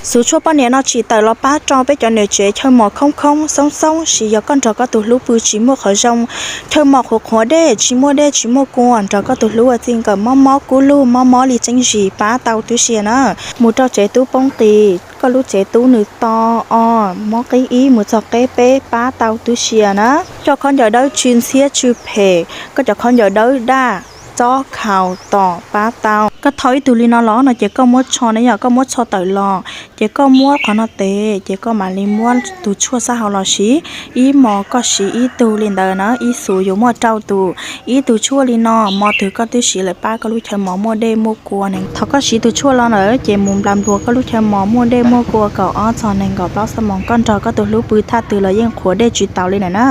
Xuv tshuaj poj niam no tsim tawm los pab rau peb cov niam tsev chaw mos khoob khoob xoob xoob, sis yog koj nrog koj tus hlub pw tsis muaj qhov zoo, chaw mos qhuav qhuav dej tsis muaj dej tsis muaj kua, nrog koj tus hlub ua txij nkawm mob mob kub lug mob mob li tseeb zis pab tau tub sia na. Mus rau tsev tub poob qis, koj lub tsev tub nws to o, mob qib ib mus txog qib peb pab tau tub sia na. Cov khaub ncaws dawb tsw ntxhiab tsw phem, koj cov khaub ncaws dawb daj, txob khaus tom pab tau. Koj thau ib tug li no los no ces koj muab tsho ne yom, koj muab tsho tawm los ces koj muab qhov no tes ces koj mam li muab tus tshuaj sab hauv los siv. Ib hmos koj siv ib tug li ntawd na, ib xuv yuav muaj rau tus. Ib tug tshuaj li no hmo twg koj twb siv lawm pab koj lub chaw mos muaj dej muaj kua ne. Thaum koj siv tus tshuaj los lawm ces mus nplas npluas koj lub chaw mos muaj dej muaj kua kaum ob txog nees nkaum plaub xuab moos, koj nrog koj tus hlub pw thaj twg los yeej qhuav dej tsis taus li na.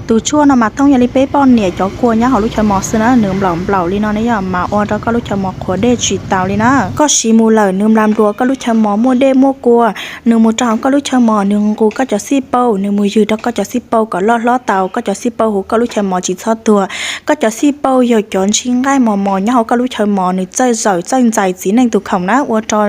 Tus tshuaj no mas thooj yog li peb poj niam cov kua nyob hauv lub chaw mos xwb na, nws nplaum nplaum li no ne yom, mas ua rau koj lub chaw mos qhuav dej tsis taus li na. Koj siv mus lawm nws nplas npluas koj lub chaw mos muaj dej muaj kua, nws mus rau hauv koj lub chaw mos nws nqus koj cov xij paus, nws mus ywg rau koj cov xij paus kom loj hlob tau, koj cov xij paus huv koj lub chaw mos tsis txhob tuag. Koj cov xij paus yog cov ntsig nqaij mos mos nyob hauv koj lub chaw mos, nws txawj zawm txawj ntxais txiv neej tus khoom na, ua rau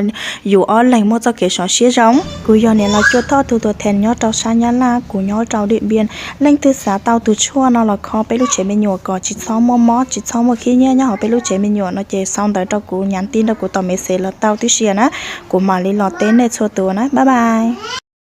yus ob leeg muaj txoj kev sov siab zoo. Kuv yog niam laus Cuaj Thoj tus tuam thej nyob rau sab Nyab Laj, kuv nyob rau Diam Npiam. Leej twg xav tau tus tshuaj no los kho peb lub tsev me nyuam kom tsis txhob muaj mob tsis txhob muaj khib nyiab nyob hauv peb lub tsev me nyuam no ces sau ntawv rau kuv, nhắn tin rau kuv tom message los tau tib si na, kuv mam li los teb nej txhua tus na, bye bye.